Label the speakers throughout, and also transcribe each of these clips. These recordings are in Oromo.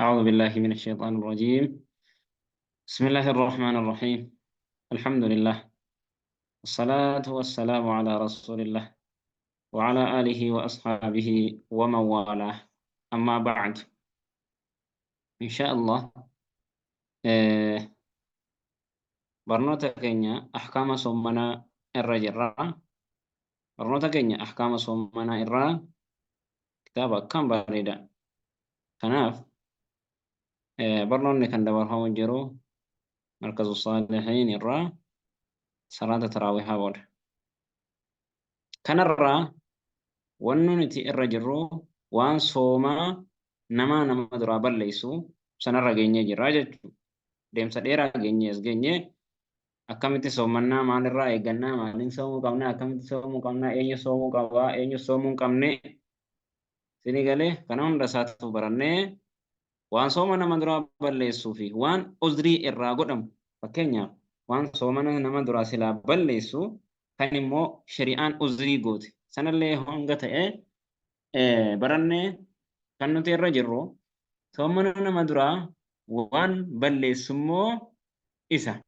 Speaker 1: أعوذ بالله من الشيطان الرجيم. بسم الله الرحمن الرحيم. الحمد لله والصلاة والسلام على رسول الله وعلى آله وأصحابه ومن والاه. أما بعد، إن شاء الله barnoota keenya ahkaama soomanaa irra jirra. Barnoota keenya ahkaama soomanaa irraa kitaaba akkaan bareeda. Kanaaf barnoonni kan dabarfamu jiru Markazu Saalihiin irraa salaata taraawihaa booda. Kanarraa wanni nuti irra jirru waan soomaa namaa nama duraa balleessu sanarra geenyee jirra jechuudha. Deemsa dheeraa geenyee as geenyee akkamitti soomannaa, maalirraa eeggannaa, maaliin soomuu qabnaa, akkamitti soomuu qabnaa, eenyu soomuu qabaa, eenyu soomuu hin qabne, isinii galee kana hunda isaatu barannee waan sooma nama duraa balleessuu fi waan uzrii irraa godhamu, fakkeenyaaf waan soomana nama duraa silaa balleessu kan immoo shari'aan uzrii goote sanallee hanga ta'e barannee kan nuti irra jirru soomana nama duraa waan balleessu immoo isa.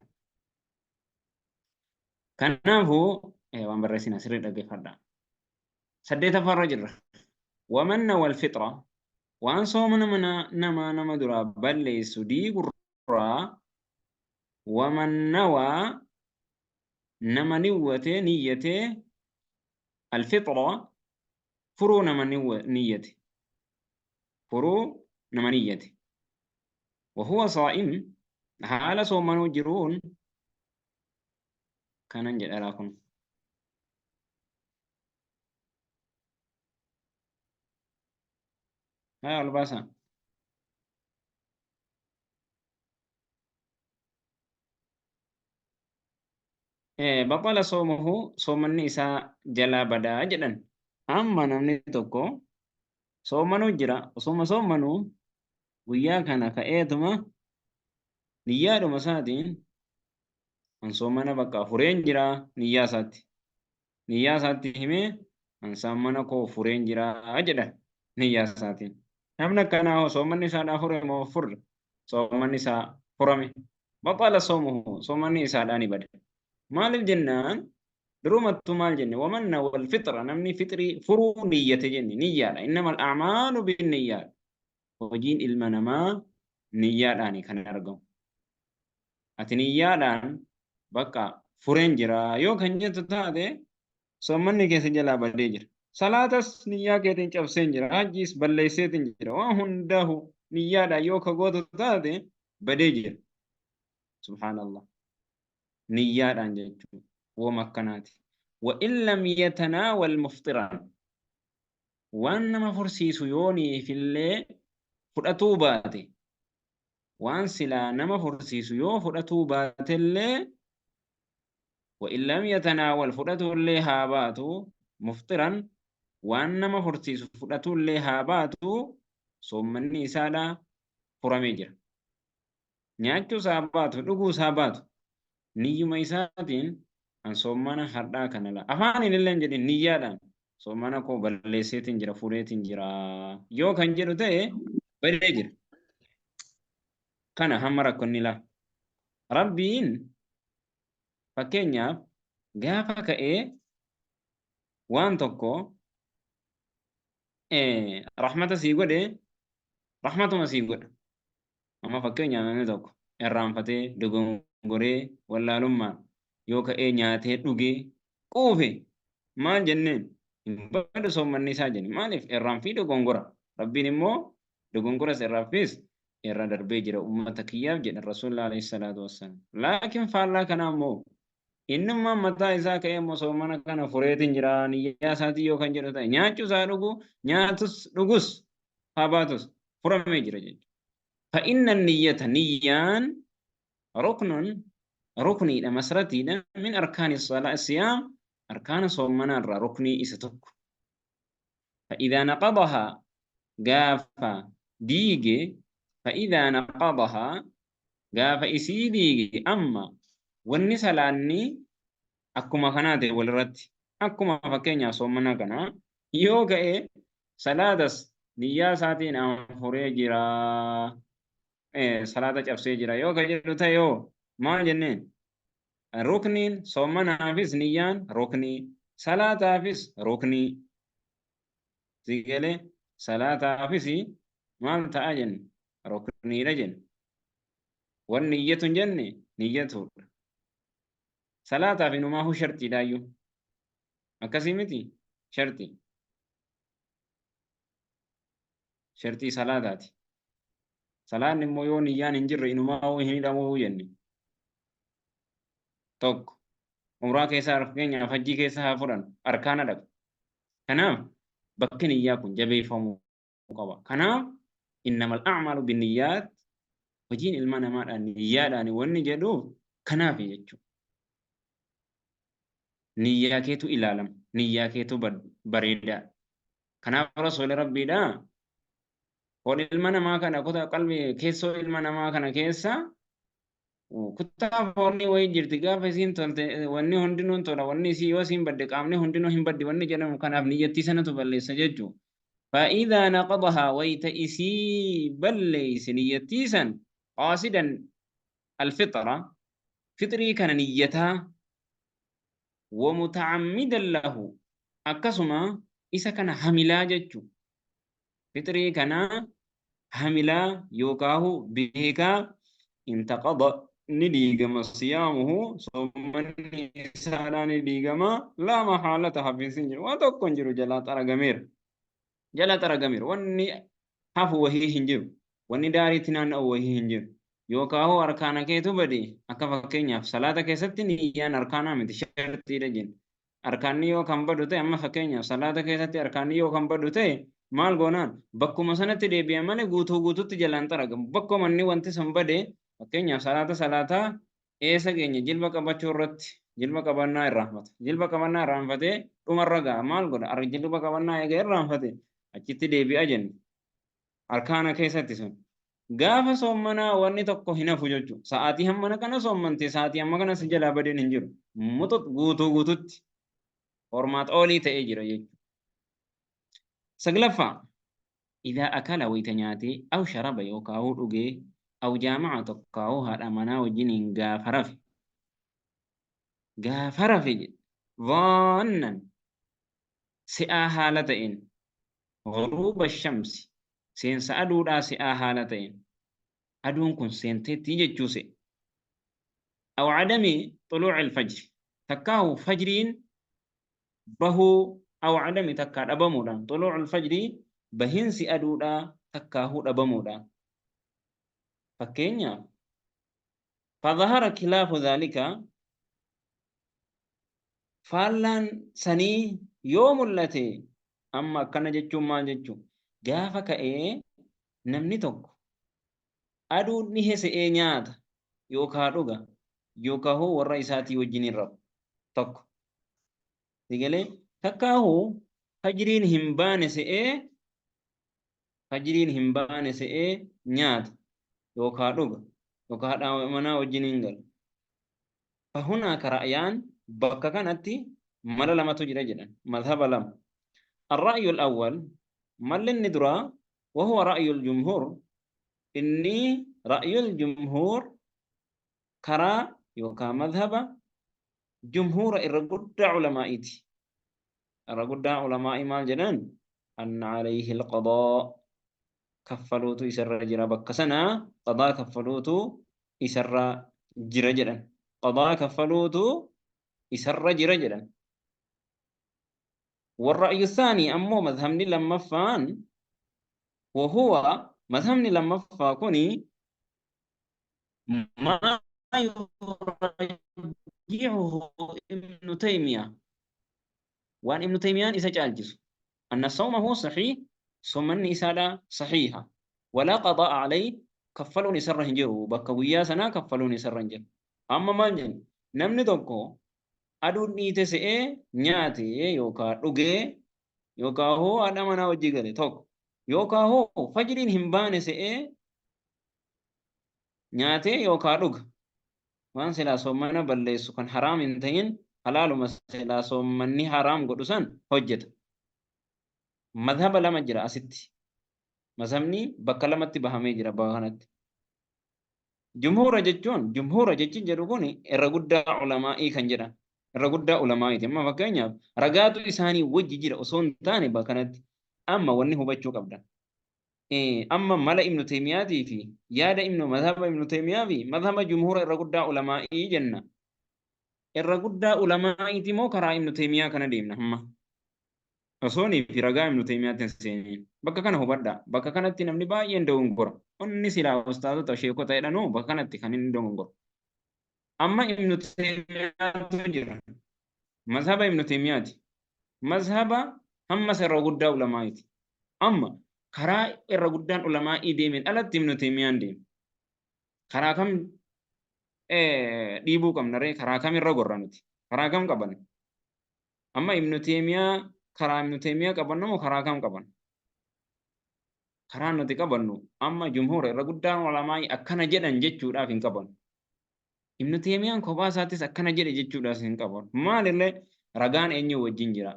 Speaker 1: Kanaafuu waan barreessina sirrii dhaggeeffadha. Saddeetaffaarra jirra. Wamanna wal fixra, waan sooma nama nama nama duraa balleessu diigurraa, waman nawaa, nama niwwatee niyyatee, alfixra furuu, nama niyyate furuu, nama niyyate, wahuwa saa'im, haala soomanuu jiruun kanan jedharaa kun. Haa, ol baasaa. Baxala soomuhu, soomanni isaa jalaa badaa jedhan. Amma namni tokko soomanuu jira, osoma soomanuu guyyaa kana ka'eetuma niyyaadhuma isaatiin an soomana bakka fureen jira, niyyaa isaatti. Niyyaa isaatti himee an soomana koo fureen jira jedha niyyaa isaatiin. Namni akkanaa hoo soomanni isaadhaa fure moo furre? Soomanni isaa furame. Baxala soomuhu, soomanni isaadhaa ni bada. Maaliif jennaan, durumattuu maal jenne? Wamanna wal fixra, namni fixrii furuu niyyate jenne, niyyaadha. Innamal a'maalu binniyyaat. Hojiin ilma namaa niyyaadhaani kan argamu. Ati niyyaadhaan bakka fureen jira yoo kan jettu taate, soommanni keessa jalaa badee jira. Salaatas niyyaa keetiin cabseen jira. Hajjiis balleesseetiin jira. Waan hundaahu niyyaadhaan yoo ka gootu taate badee jira. Subhaanallah. Niyyaadhaan jechuudha. Wooma akkanaati. Wa in lam yatanaawal mufxiran, waan nama fursiisu yooniifillee fudhatuu baate, waan silaa nama fursiisu yoo fudhatuu baatellee, wa in lam yatanaawal, fudhatuullee haa baatu, mufxiran, waan nama fursiisu fudhatuullee haa baatu, soommanni isaadha furamee jira. Nyaachuus haa baatu, dhuguus haa baatu, niyyuma isaatiin an soommana har'aa kana la afaaniin illee hin jedhin, niyyaadhaan soomana koo balleesseetiin jira, fureetiin jira yoo kan jedhu ta'e badee jira. Kana hamma rakkonni laa. Rabbiin fakkeenyaaf gaafa ka'ee waan tokko rahmata sii godhe, rahmatuma sii godha. Amma fakkeenyaaf namni tokko irraanfatee, dogongoree, wallaalummaan yoo ka'ee nyaatee dhugee quufe maal jenneen? Hin badu soommanni isaa jenne. Maaliif? Irraanfii dogongora. Rabbiin immoo dogongoras irraanfiis irra darbee jira ummata kiyyaaf jedhan Rasuulli alayhi salaatu wassalaam. Laakiin faallaa kanaa immoo innummaan mataa isaa ka'ee immoo soomana kana fureetiin jira niyyaa isaatii yoo kan jedhu ta'e, nyaachuus haa dhugu, nyaatus dhugus haa baatus, furamee jira jechuudha. Fa'inna niyyata, niyyaan, ruknun, rukniidha, masratiidha, min arkaani siyaam, arkaana soomanaa irraa ruknii isa tokko. Fa'idaa naqadahaa, gaafa diige, fa'idaa naqadahaa, gaafa isii diige. Amma wanni salaanni akkuma kanaa ta'e walirratti, akkuma fakkeenyaaf soomana kanaa yoo ka'e salaatas niyyaa isaatiin an furee jira. Salaata cabsee jira yoo ka jedhu ta'e yoo maal jenneen? Rukniin soomanaafis niyyaan ruknii, salaataafis ruknii. Si galee? Salaataafis maal ta'a jenne? Rukniidha jenne. Wanni niyyatu hin jenne niyyatuudha. Salaataaf inumaahu shartiidhaayyuu. Akkasii miti? Shartii. Shartii salaataati. Salaanni immoo yoo niyyaan hin jirre inumaahuu hin hidhamuu jenne. Tokko. Umraa keessaa, fakkeenyaaf hajjii keessa haa fudhannu, arkaana dhaba. Kanaaf bakki niyyaa kun jabeeffamuu qaba. Kanaaf innamal a'maalu binniyyaat, hojiin ilma namaadhaan niyyaadhaan wanni jedhuuf kanaaf jechuudha. Niyyaa keetu ilaalama. Niyyaa keetu bareedaa. Kanaaf Rasuulli Rabbiidhaa foon ilma namaa kana, kutaa qalbii keessoo ilma namaa kana keessa kutaa foonii wayii jirti. Gaafa isiin tolte wanni hundinuu tola, wanni isii yoo isiin badde qaamni hundinuu hin baddi wanni jedhamu kanaaf niyyattii sanatu balleessa jechuudha. فإذا نقضها wayta isii balleeyse niyyattii san قاصدا الفطرة fixrii kana niyyataa ومتعمدا له akkasuma isa kana hamilaa jechu, fixrii kana hamilaa yookaahu beekaa, انتقض ni diigama صيامه soommanni isaadhaa ni diigama. لا محالة hafiinsi hin jiru, waan tokko hin jiru, jalaa xaragameera, jala xaragameera. Wanni hafu wahii hin jiru, wanni daariitti naanna'u wahii hin jiru. Yookaahu arkaana keetu bade. Akka fakkeenyaaf salaata keessatti niyyaan arkaanaa miti, shartiidha jenna. Arkaanni yoo kan badu ta'e, amma fakkeenyaaf salaata keessatti arkaanni yoo kan badu ta'e maal goonaan? Bakkuma sanatti deebi'a malee guutuu guututti jalaan xaragamu. Bakkuma inni wanti sun bade, fakkeenyaaf salaata salaataa eessa keenya? Jilba qabachuu irratti jilba qabannaa irraanfata. Jilba qabannaa irraanfatee dhumarra ga'a, maal godha? Jilba qabannaa eega irraanfate achitti deebi'a jenna. Arkaana keessatti sun gaafa soommanaa wanni tokko hin hafu jechuudha. Sa'aatii hammana kana soommante, sa'aatii hamma kana si jalaa badeen hin jiru. Muxux guutuu guututti hormaat oolii ta'ee jira jechuudha. Saglaffaa, إذا أكل wayta nyaatee أو شرب yookaan dhugee أو جامع tokkaa'uu haadha manaa wajjiniin gaafa rafe, gaafa rafe jedhe, ظانا si'aa haala ta'een غروب الشمس seensa aduudhaa si'aa haala ta'een, aduun kun seenteetti jechuu se'e, أو عدم طلوع الفجر takkaahu fajriin bahuu, أو عدم takkaa dhabamuudhaan, طلوع الفجر bahinsi aduudhaa takkaahuu dhabamuudhaan, fakkeenyaaf فظهر خلاف ذلك faallaan sanii yoo mul'ate. Amma akkana jechuun maal jechuun? Gaafa ka'ee namni tokko aduun dhihe se'ee nyaata yookaan dhuga yookaan hoo warra isaatii wajjin hin rafu tokko sigalee, takkaahuu fajriin hin baane se'ee, fajriin hin baane se'ee nyaata yookaan dhuga yookaan haadha manaa wajjin hin gala. فهناك رأيان bakka kanatti mala lamatu jira jedhan, madhaba lama. الرأي الأول malli inni duraa وهو رأي الجمهور inni رأي الجمهور karaa yookaan madhaba jumhuura irra guddaa ulamaa'iiti. Irra guddaa ulamaa'ii maal jedhan? أن عليه القضاء kaffaluutu isarra jira. Bakka sanaa qadaa kaffaluutu isarra jira jedhan. Qadaa kaffaluutu isarra jira jedhan. والرأي الثاني أمو مذهبني لما وهو مذهبني لما كوني ما يرجحه ابن تيمية وأن ابن تيمية إذا جالجس أن الصوم هو صحيح صومني إسادا صحيحة ولا قضاء عليه kaffaluun isarra hin jiru. Bakka guyyaa sanaa kaffaluun isarra hin jiru. Amma maal jennu? Namni tokko aduun dhiite se'ee nyaate yookaan dhugee yookaan hoo haadha manaa hojii gale tokko yookaan hoo fajriin hin baane se'ee nyaatee yookaan dhuga, waan silaa soomana balleessu kan haraam hin ta'in, halaaluma silaa soommanni haraam godhu san hojjeta. Madhaba lama jira asitti. Mazhabni bakka lamatti bahamee jira bakka kanatti. Jumhuura jechuun jumhuura jechi jedhu kun irra guddaa ulamaa'ii kan jedhan. Irra guddaa ulamaa'iiti. Amma fakkeenyaaf ragaatu isaanii wajji jira osoo hin taane bakka kanatti amma wanni hubachuu qabdan. Amma mala Ibnu Teemiyaatii fi yaada Ibnu mazhaba Ibnu Teemiyaa fi mazhaba jumhuura irra guddaa ulamaa'ii jenna. Irra guddaa ulamaa'iiti moo karaa Ibnu Teemiyaa kana deemna amma? Osoonii fi ragaa Ibnu Teemiyaatti hin seeniin. Bakka kana hubadhaa. Bakka kanatti namni baay'een dogongora. Onni silaa ustaazota sheekota jedhanuu bakka kanatti kan inni dogongoru. Amma Ibnu Teemiyaatu jira. Mazhaba Ibnu Teemiyaati. Mazhaba hammas irra guddaa ulamaa'iiti. Amma karaa irra guddaan ulamaa'ii deemeen alatti Ibnu Teemiyaan deema. Karaa kam dhiibuu qabna ree? Karaa kam irra gorra nuti? Karaa kam qabanna? Amma Ibnu Teemiyaa karaa Ibnu Teemiyaa qabanna moo karaa kam qabanna? Karaa nuti qabannu amma jumhuura irra guddaan ulamaa'ii akkana jedhan jechuudhaaf hin qabannu. Ibnu Teemiyaan kophaa isaattis akkana jedhe jechuudhaaf hin qabannu. Maalillee ragaan eenyu wajjin jira?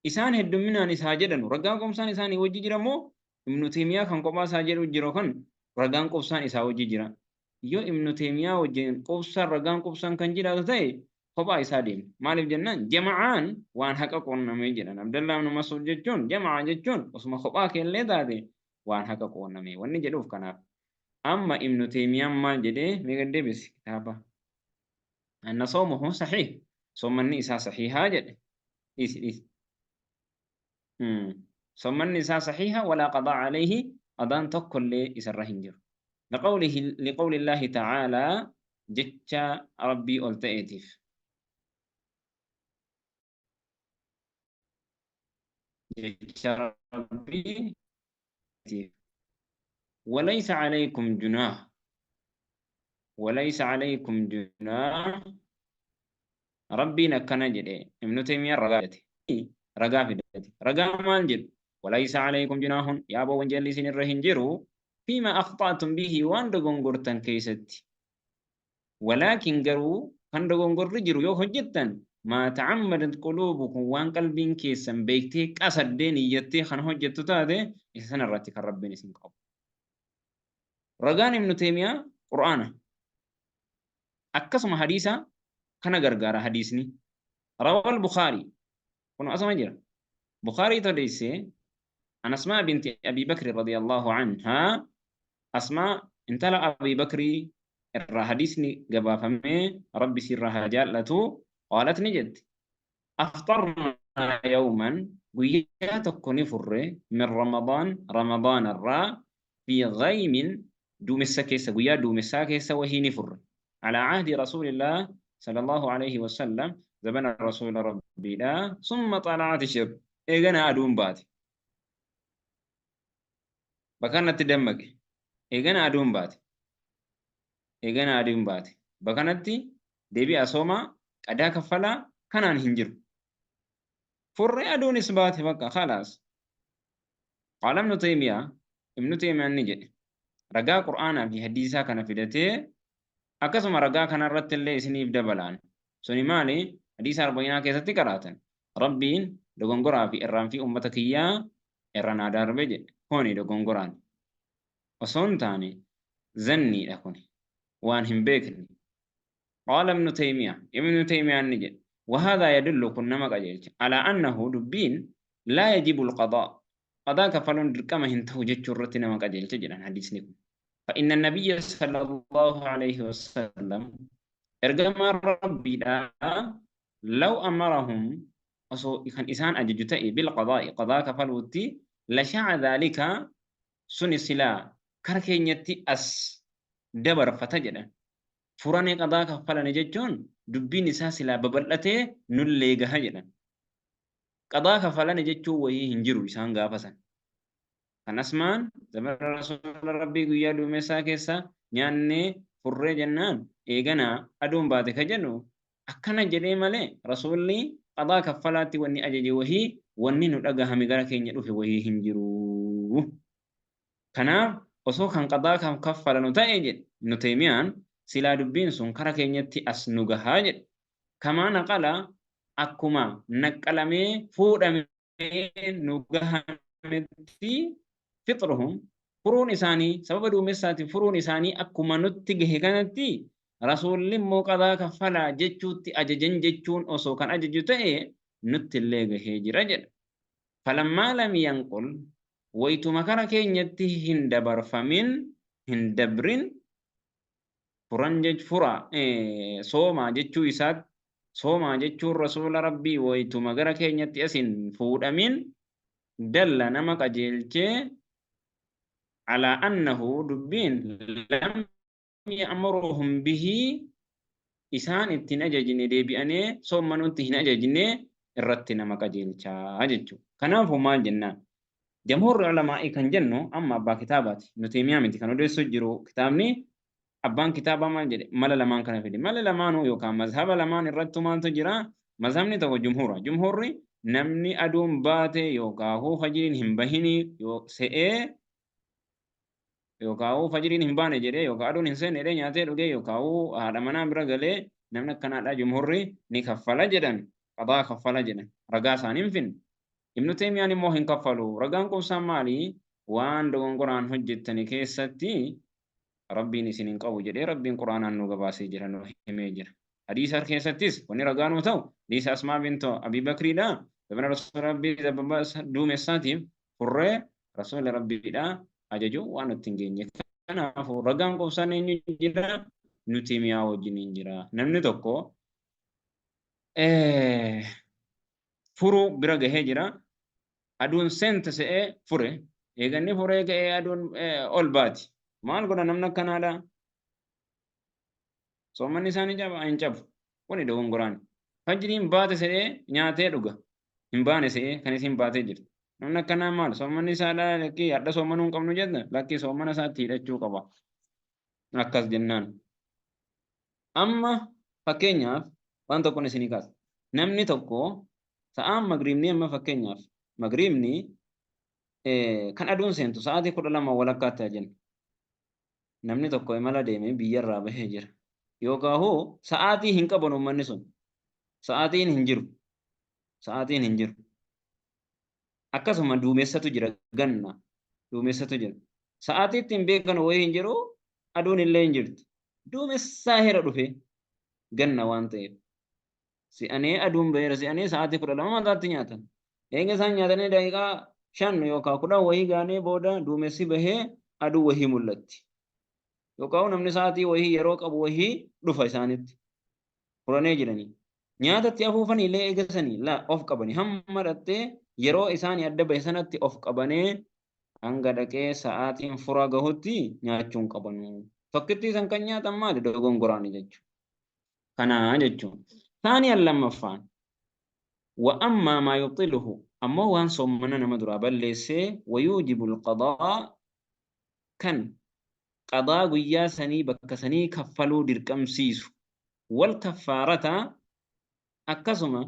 Speaker 1: Isaan heddumminaan isaa jedhanu ragaan qomsaan isaanii wajji jira moo Ibnu Teemiyaa kan kophaa isaa jedhu jiru kan ragaan qubsaan isaa wajji jira? Yoo Ibnu Teemiyaa wajjin qubsaan ragaan qubsaan kan jiraatu ta'e kophaa isaa deema. Maaliif jennaan jama'aan waan haqa quunnamee jedhan. Abdallaa ibn Mas'uud jechuun jama'aa jechuun osuma kophaa keellee taate waan haqa quunnamee wanni jedhuuf kanaaf. Amma Ibnu Teemiyaan maal jedhee mee gad deebisi kitaaba. Anna sawmuhu sahiih. Soommanni isaa sahiihaa jedhe. Dhiisi dhiisi. Soommanni isaa sahiiha walaa qadaa alayhi qadaan tokkollee isarra hin jiru. Liqawlihi liqawlillaahi ta'aalaa jecha Rabbii ol ta'eetiif. Jecha Rabbii tiif. Walaysa alaykum junaah walaysa alaykum junaah Rabbiin akkana jedhe Ibnu Teymiyaan ragaa fidate ragaa fidate ragaa maal jedhu walaysa alaykum junaahun yaaboo wanjalli isin irra hin jiru fiima akhta'tum bihi waan dogongortan keessatti Walaakin garuu kan dogongorri jiru yoo hojjettan maa ta'ammadat quluubukum waan qalbiin keessan beektee qasaddee niyyattee kan hojjettu taate isa sana irratti kan Rabbiin isin qabu. Ragaan Ibnu Teeymiyaa Qur'aana. Akkasuma hadiisa kana gargaara hadiisni. Rawal Bukhaari. Kun asuma jira. Bukhaariitu odeesse an Asmaa binti Abi Bakri radiyallahu anhaa Asmaa intala Abi Bakrii irraa hadiisni gabaafamee Rabbi isiirraa haa jaallatu qaalat ni jette afxarnaa yawman guyyaa tokko ni furre min ramadaan ramadaana irraa fi ghaymin duumessa keessa guyyaa duumessaa keessa wahii ni furre alaa ahdi rasuulillah sallallahu alayhi wasallam zabana rasuula rabbiidha summa xala'ati shib eeganaa aduun baate Bakka kanatti dammaqe. Eegana aduun baate. Eegana aduun baate. Bakka kanatti deebi'aa soomaa qadaa kaffalaa kanaan hin jiru. Furree aduunis baate bakka khalaas. Qaala Ibnu Taymiyaa Ibnu Taymiyaan ni jedhe. Ragaa Qur'aanaa fi hadiisaa kana fidatee akkasuma ragaa kanarratti illee isiniif dabalaan. Suni maali? Hadiisa arba'iinaa keessatti qaraatan. Rabbiin dogongoraa fi irraanfii ummata kiyyaa irra naa darbe jedhe. Kuni dogongoraan osoo hin taane zanniidha kuni. Waan hin beekne. Qaala Ibnu Taymiyaa, Ibnu Taymiyaan ni jedhe. Wahaadaa yadullu kun nama qajeelcha. Alaa annahu dubbiin laa yajibu alqadaa. Qadaa kaffaluun dirqama hin ta'u jechuu irratti nama qajeelcha jedhan hadiisni kun. Fa inna nabiyya sallallahu alayhi wasallam ergamaan Rabbiidhaa law amarahum osoo kan isaan ajaju ta'e bil qadaa'i qadaa kafaluutti lasha'a dhaalika suni silaa kara keenyatti as dabarfata jedhan. Furanii qadaa kaffalani jechuun dubbiin isaa silaa babal'atee nullee gaha jedhan. Qadaa kafalani jechuun wayii hin jiru isaan gaafa san. Kan Asmaan zamana Rasuula Rabbii guyyaa duumessaa keessa nyaannee furree jennaan eeganaa aduun baate ka jedhu akkana jedhee malee Rasuulli qadaa kaffalaatti wanni ajaje wahii wanni nu dhagahame gara keenya dhufe wahii hin jiru. Kanaaf osoo kan qadaa kan kaffalanu ta'e jedhe Ibnu Teeymiyaan silaa dubbiin sun kara keenyatti as nu gahaa jedhe. Kamaa naqala akkuma naqqalamee fuudhamee nu gahametti fixruhum Furuun isaanii sababa duumessaatiin furuun isaanii akkuma nutti gahe kanatti rasuulli immoo qadaa kaffalaa jechuutti ajajan jechuun osoo kan ajaju ta'e nutti illee gahee jira jedha. Falammaa lam yanqul waytuma kara keenyatti hin dabarfamin hin dabrin furan fura soomaa jechuu isaatti soomaa jechuun rasuula rabbii waytuma gara keenyatti as hin fuudhamin dalla nama qajeelchee alaa annahu dubbiin lam ya'muruhum bihi isaan itti hin ajajne deebi'anee soommanuutti hin ajajne irratti nama qajeelchaa jechuudha. Kanaafuu maal jennaan? Jamhuurri ulamaa'ii kan jennu amma abbaa kitaabaati. Nuti mi'a miti kan odeessu jiru kitaabni abbaan kitaabaa maal jedhe mala lamaan kana fide. Mala lamaanuu yookaan mazhaba lamaan irrattu maaltu jira? Mazhabni tokko jumhuura. Jumhuurri namni aduun baate yookaan fajriin hin bahini yoo se'ee yookaan fajriin hin baane jedhee yookaan aduun hin seenne jedhee nyaatee dhugee yookaan haadha manaa bira galee namni akkanaadhaa jumhurri ni kaffala jedhan qadaa kaffala jedhan ragaa isaanii hin finne. Ibnu Teemiyaan immoo hin kaffalu. Ragaan quubsaan maali? Waan dogongoraan hojjettani keessatti Rabbiin isin hin qabu jedhee Rabbiin Qur'aanaan nu gabaasee jira nu himee jira. Hadiisa keessattis wanni ragaa nuu ta'u hadiisa Asmaa bintu Abii Bakriidha. Zabana Rasuula Rabbii sababa duumessaatiif furree Rasuula Rabbiidha ajaju waan nutti hin geenye. Kanaafuu ragaan quubsaan eenyu jira? Nuti mi'aa wajjin hin jira. Namni tokko furuu bira gahee jira. Aduun seente se'ee fure. Eeganni furee ka'ee aduun ol baati. Maal godha namni akkanaadha? Soommanni isaa ni caba hin cabu. Kuni dogongoraan. Fajriin baate se'ee nyaatee dhuga. Hin baane se'ee kan isiin baatee jirti. Namni akkanaa maal? Soommanni isaadha lakkii hadha soommanuu hin qabnu jenna lakkii soommana isaatti hidhachuu qaba. Akkas jennaan. Amma fakkeenyaaf waan tokkoon isinii kaasa. Namni tokko sa'aan magriibni amma fakkeenyaaf magriibni kan aduun seentu sa'aatii 12 walakkaatti haa jennu. Namni tokko imala deemee biyyarraa bahee jira. Yookaan hoo sa'aatii hin qaban uummanni sun. Sa'aatiin hin jiru. Sa'aatiin hin jiru. Akkasuma duumessatu jira ganna. Duumessatu jira. Sa'aatii ittiin beekan wayii hin jiru aduun illee hin jirtu. Duumessaa hera dhufe ganna waan ta'eef. Si'anee aduun baheera si'anee sa'aatii 12 mataatti nyaatan. Eega isaan nyaatanii daqiiqaa 5 yookaan 10 wayii gaanee booda duumessi bahee aduu wayii mul'atti. Yookaan namni sa'aatii wayii yeroo qabu wayii dhufa isaanitti. Furanee jiranii. Nyaatatti afuufanii illee eegasanii la of qabanii hamma dhattee yeroo isaanii adda bahe sanatti of qabanee hanga dhaqee sa'aatiin furaa gahutti nyaachuu hin qabanu. Tokkittii san kan nyaatan maali dogongoraani jechuudha. Kanaa jechuun. Taaniyaan lammaffaan wa ammaa maa yubxiluhu ammoo waan soommana nama duraa balleessee wa yuujibul qadaa kan qadaa guyyaa sanii bakka sanii kaffaluu dirqamsiisu wal kaffaarata akkasuma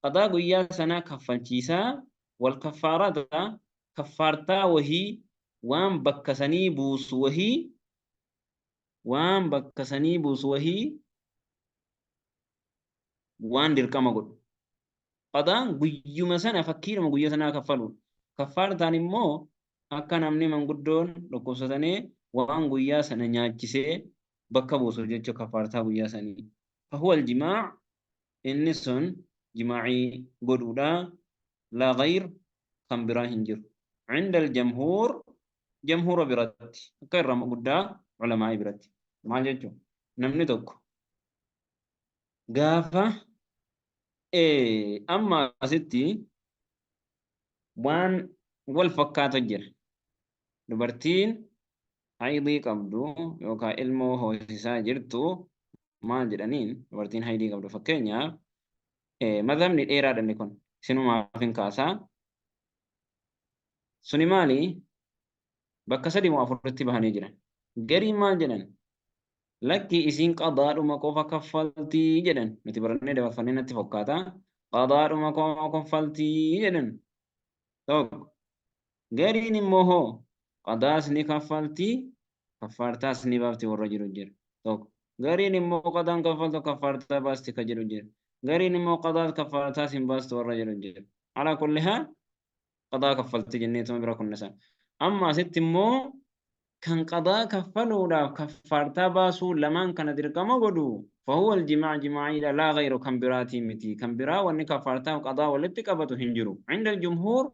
Speaker 1: qadaa guyyaa sanaa kaffalchiisaa wal kaffaarata kaffaartaa wahii waan bakka sanii buusu wahii waan bakka sanii buusu wahii waan dirqama godhu. Qadaan guyyuma sana fakkiidhuma guyya sanaa kaffaluudha. Kaffaartaan immoo akka namni manguddoon dhukkubsatanii waan guyyaa sana nyaachisee bakka buusu jechuudha kaffaartaa guyyaa sanii. Fahuwa aljimaa inni sun jimaacii godhuudha. Laa gayr kan biraa hin jiru. Cinda aljamhuur jamhuura biratti akka irra guddaa ulamaa'ii biratti. Maal jechuun namni tokko gaafa amma asitti waan wal fakkaatu jira. Dubartiin haydii qabdu yookaan ilmoo hoosisaa jirtu maal jedhaniin dubartiin haydii qabdu fakkeenyaaf madhabni dheeraadha inni kun isinumaaf hin kaasaa. Suni maali? Bakka sadi moo afuritti bahanii jiran. Gariin maal jedhan? Lakki isiin qadaadhuma qofa kaffaltii jedhan. Nuti barannee dabarfannee natti fakkaata. Qadaadhuma qofa kaffaltii jedhan. Tokko. Gariin immoo hoo qadaas ni kaffaltii kaffaartaas ni baafti warra jiru jira. Tokko. Gariin immoo qadaan kaffaltu kaffaartaa baasti ka jedhu jira. Gariin immoo qadaas kaffaartaas hin baastu warra jedhu jira. Alaa kulli haal qadaa kaffalti jenneetuma bira kunna sana. Amma asitti immoo Kan qadaa kaffaluudhaaf kaffaartaa baasuu lamaan kana dirqama godhu fahuwa aljimaa jimaa'iidha laa ghayru kan biraatii miti. Kan biraa wanni kaffaartaaf qadaa walitti qabatu hin jiru. Inda aljumhuur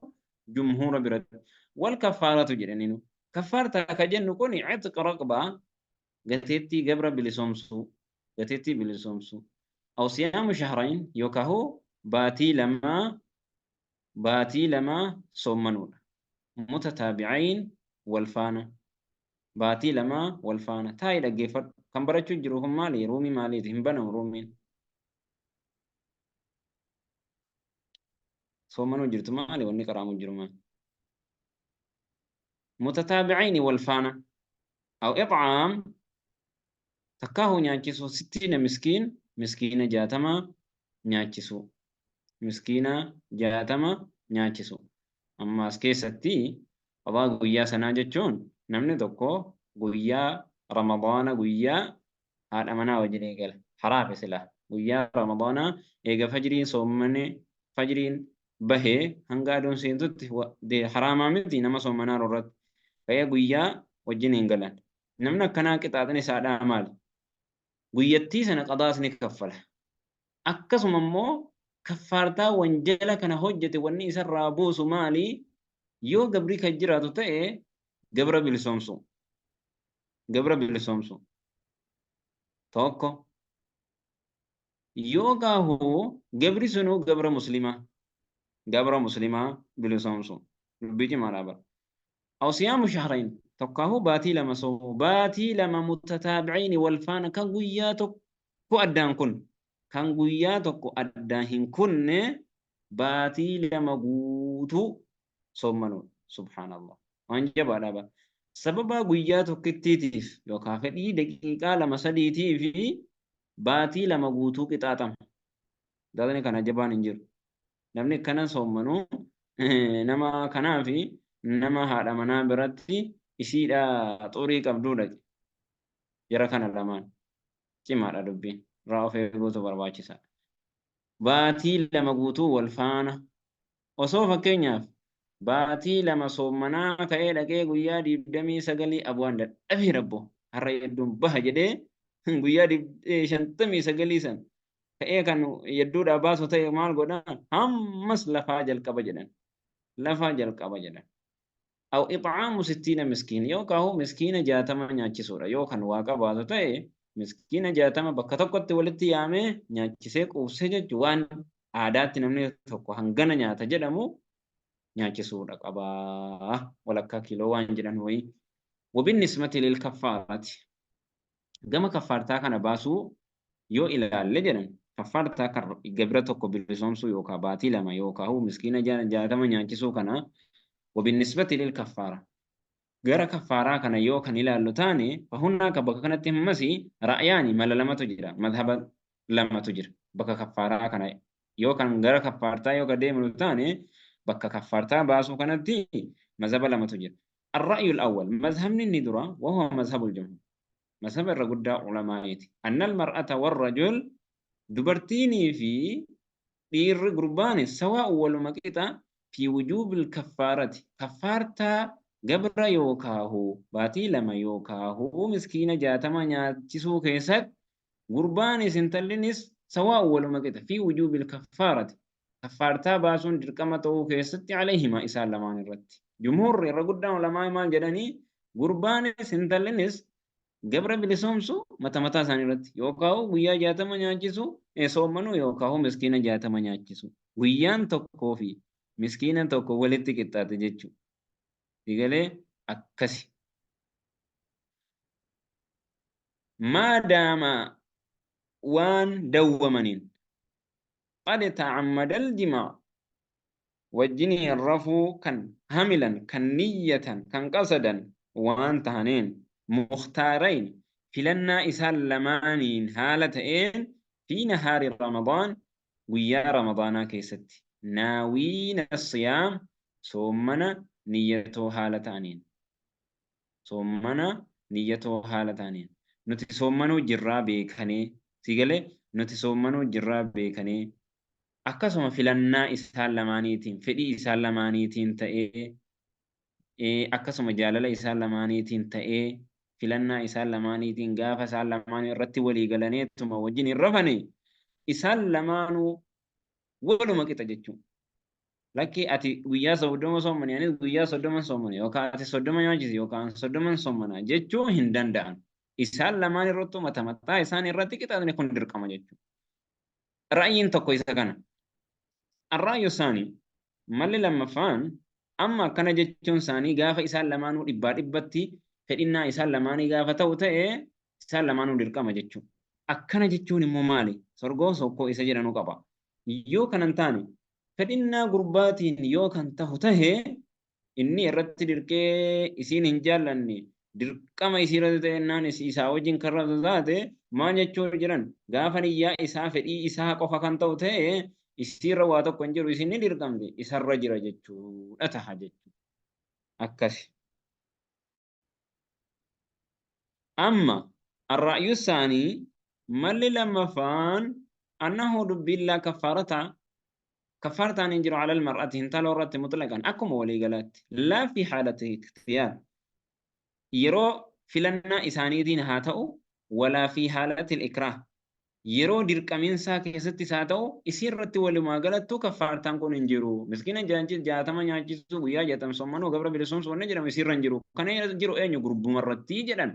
Speaker 1: jumhuura biratti. Wal kaffaaratu jedhaniinu. Kaffaartaa ka jennu kun itqa raqbaa gateettii gabra bilisoomsuu gateettii bilisoomsuu. Aw siyaamu shahrayn yookaan baatii lamaa soommanuudha. Mutataabicayn wal faana. Baatii 2 wal faana. Taa'ii dhaggeeffadhu. Kan barachuu jiru kun maali? Roomii maaliiti? Hin banamu roomiin. Soommanuu jirtu maali? Wanni qaraamu jiru maali? Mutataabicayn wal faana. Aw ixcaam takkaahu nyaachisuu 60 miskiin miskiina 60 nyaachisuu. Miskiina 60 nyaachisu. Amma as keessatti qadaa guyyaa sanaa jechuun namni tokko guyyaa Ramadaana guyyaa haadha manaa wajjin eegala. Haraafe silaa guyyaa Ramadaanaa eega fajriin soommane fajriin bahee hanga aduun seentutti haraamaa miti nama soommanaa irratti. Ka'ee guyyaa wajjin hin galan. Namni akkanaa qixaaxni isaadhaa maali? Guyyattii sana qadaas ni kaffala. Akkasuma immoo kaffaartaa wanjala kana hojjete wanni isarraa buusu maali? Yoo gabrii kan jiraatu ta'e gabra bilisoomsu. Gabra bilisoomsu. Tokko. Yoo gaahu gabri sunuu gabra muslimaa. Gabra muslimaa bilisoomsu. Dubbii cimaadha bara. Aw siyaamu shahrayn tokkaahu baatii 2 soomu baatii 2 mutataabi'iin wal faana kan guyyaa tokko addaan kun kan guyyaa tokko addaan hin kunne baatii 2 guutuu soommanuudha. Subhaanallah. Waan jabaadha bara. Sababa guyyaa tokkittiitiif yookaan fedhii daqiiqaa 2 sadiitii fi baatii 2 guutuu qixaaxama. Qixaaxni kana jabaan hin jiru. Namni akkana soommanuu nama kanaa fi nama haadha manaa biratti isiidha xurii qabduu dhaqe. Jara kana lamaan cimaadha dubbiin. Irraa of eeguutu barbaachisaadha. Baatii 2 guutuu wal faana osoo fakkeenyaaf baatii 2 soommanaa ka'ee dhaqee guyyaa 29 abu'aan dadhabee rabbo har'a hedduun baha jedhee guyyaa 59 san ka'ee kan hedduudhaa baasu ta'e maal godhaa? Hammas lafaa jalqaba jedhan. Lafaa jalqaba jedhan. Aw ixcaamu 60 miskiin yookaan miskiina 60 nyaachisuudha. Yoo kan waa qabaatu ta'e miskiina 60 bakka tokkotti walitti yaamee nyaachisee quubsee jechuun waan aadaatti namni tokko hangana nyaata jedhamu nyaachisuudha qabaa. Walakkaa kiiloo waan jedhan wayii. Wabinnismati lil kaffaarati. Gama kaffaartaa kana baasuu yoo ilaalle jedhan kaffaartaa kan gabra tokko bilisoomsuu yookaan baatii 2 yookaan miskiina 60 nyaachisuu kana wabinnisbati lil kaffaara. Gara kaffaaraa kana yoo kan ilaallu taane fahunaaka bakka kanatti hammas ra'yaani mala lamatu jira. Madhaba lamatu jira. Bakka kaffaaraa kana yoo kan gara kaffaartaa yoo kan deemnu taane bakka kaffaartaa baasuu kanatti mazhaba lamatu jira. الرأي الأول مذهب الندرة وهو مذهب الجمهور مذهب الرجل علماء أن المرأة والرجل dubartiinii fi dhiirri gurbaan سواء waluma qixa في وجوب الكفارة kaffaartaa gabra yookaahu baatii 2 yookaahu miskiina 60 nyaachisuu keessatti gurbaanis intallinis سواء waluma qixa في وجوب الكفارة kaffaartaa baasuun dirqama ta'uu keessatti عليهما isaan lamaan irratti. Jumhuurri irra guddaan ulamaa maal jedhanii gurbaanis intallinis gabra bilisoomsu mata mataa isaanii irratti yookaan guyyaa 60 nyaachisu soommanuu yookaan miskiina 60 nyaachisu. Guyyaan tokkoo fi miskiina tokko walitti qixxaate jechuudha. Digalee akkasi. Maadaama waan dawwamaniin قد تعمد الجماع wajjiniin rafuu kan hamilan kan niyyatan kan qasadan waan tahaniin مختارين filannaa isaan lamaaniin haala ta'een في نهار رمضان guyyaa ramadaanaa keessatti ناوين الصيام soommana niyyatoo haala ta'aniin soommana niyyatoo haala ta'aniin nuti soommanuu jirraa beekanii sigalee nuti soommanuu jirraa beekanii akkasuma filannaa isaan lamaaniitiin fedhii isaan lamaaniitiin ta'ee Akkasuma jaalala isaan lamaaniitiin ta'ee filannaa isaan lamaaniitiin gaafa isaan lamaanii irratti walii galaneetuma wajjin hin rafane isaan lamaanuu waluma qixa jechuudha. Lakki ati guyyaa 30 soomani anis guyyaa 30 soomani yookaan ati 30 nyaachisi yookaan 30 soomana jechuu hin danda'an. Isaan lamaan irrattuu mata mataa isaan irratti qixaatni kun dirqama jechuudha. Ra'yiin tokko isa kana. Arra'yu isaanii malli lammaffaan amma akkana jechuun isaanii gaafa isaan lamaanuu dhibbaa dhibbatti fedhinnaa isaan lamaanii gaafa ta'u ta'e isaan lamaanuu dirqama jechuudha. Akkana jechuun immoo maali? Sorgoo sokkoo isa jedhanu qaba. Yoo kanan taane fedhinnaa gurbaatiin yoo kan ta'u tahe inni irratti dirqee isiin hin jaallanne dirqama isii irratti ta'ennaan isaa wajjin kan raftu taate maal jechuu jiran gaafa niyyaa isaa fedhii isaa qofa kan ta'u ta'e isiirra waa tokko hin jiru isin ni dirqamti isarra jira jechuudha taha jechuudha. Akkasi. Amma arra'yu isaanii malli lammaffaan annahu dubbiin laa kaffaarata kaffaartaan hin jiru alal mar'ati hintaloo irratti mutlaqan akkuma walii galaatti laa fi haalati ikhtiyaar yeroo filannaa isaaniitiin haa ta'u walaa fi haalati ikraah yeroo dirqamiinsaa keessattis haa ta'u isii irratti walumaa galattuu kaffaartaan kun hin jiru. Miskiina 60 nyaachisuu guyyaa 60 soommanuu gabra bilisoomsuu wanni jedhamu isiirra hin jiru. Kana jiru eenyu gurbuma irratti jedhan.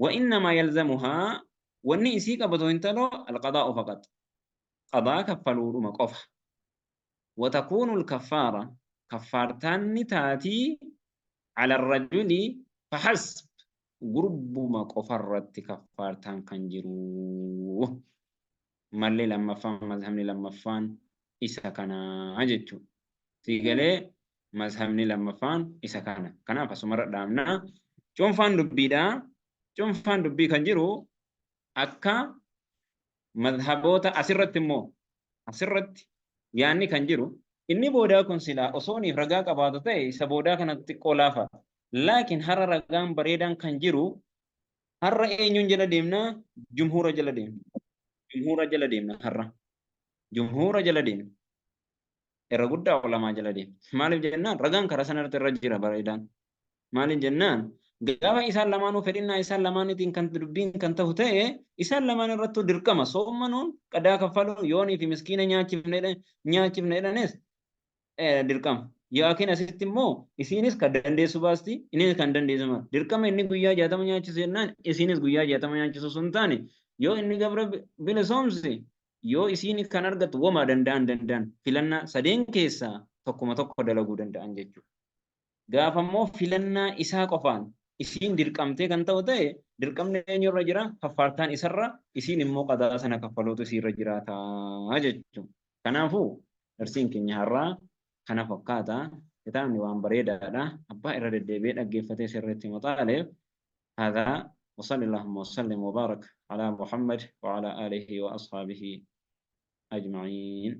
Speaker 1: Wa innamaa yalzamuhaa wanni isii qabatu hintaloo alqadaa'u faqat. Qadaa kaffaluudhuma qofa. Wa takuunu alkaffaara kaffaartaan ni taatii ala rajuli fahasb gurbuma qofarratti kaffaartaan kan jiru. Malli lammaffaan mazhabni lammaffaan isa kana jechuudha. Sii galee mazhabni lammaffaan isa kana. Kanaaf asumarra dhaabna. Cuunfaan dubbiidha. Cuunfaan dubbii kan jiru akka mazhaboota asirratti immoo asirratti yaanni kan jiru inni boodaa kun silaa osooniif ragaa qabaatu ta'e isa boodaa kanatti xiqqoo laafa. Laakiin har'a ragaan bareedaan kan jiru har'a eenyuun jala deemna? Jumhuura jala deemna. Jumhuura jala deemna har'a. Jumhuura jala deemna. Irra guddaa ulamaa jala deemna. Maaliif jennaan ragaan karaa sanarratti irra jira bareedaan. Maaliif jennaan gaafa isaan lamaanuu fedhinnaa isaan lamaaniitiin kan dubbiin kan ta'u ta'e isaan lamaan irrattuu dirqama soommanuun qadaa kaffaluun yoonii fi miskiina nyaachifne jedhanis dirqama. Yookiin asitti immoo isiinis kan dandeessu baasti innis kan dandeessu baasti. Dirqama inni guyyaa 60 nyaachisu jennaan isiinis guyyaa 60 nyaachisu sun taane yoo inni gabra bilisoomse yoo isiin kan argattu womaa danda'an filannaa sadeen keessaa tokkuma tokko dalaguu danda'an jechuudha. Gaafa immoo filannaa isaa qofaan isiin dirqamtee kan ta'u ta'e dirqamni eenyurra jira? Kaffaartaan isarra isiin immoo qadaa sana kaffaluutu isiirra jiraata jechuudha. Kanaafuu darsiin keenya har'aa kana fakkaata. Kitaabni waan bareedaadha. Abbaa irra deddeebi'ee dhaggeeffatee sirriitti maxaaleef. هذا وصلى اللهم وسلم وبارك على محمد وعلى آله وأصحابه أجمعين.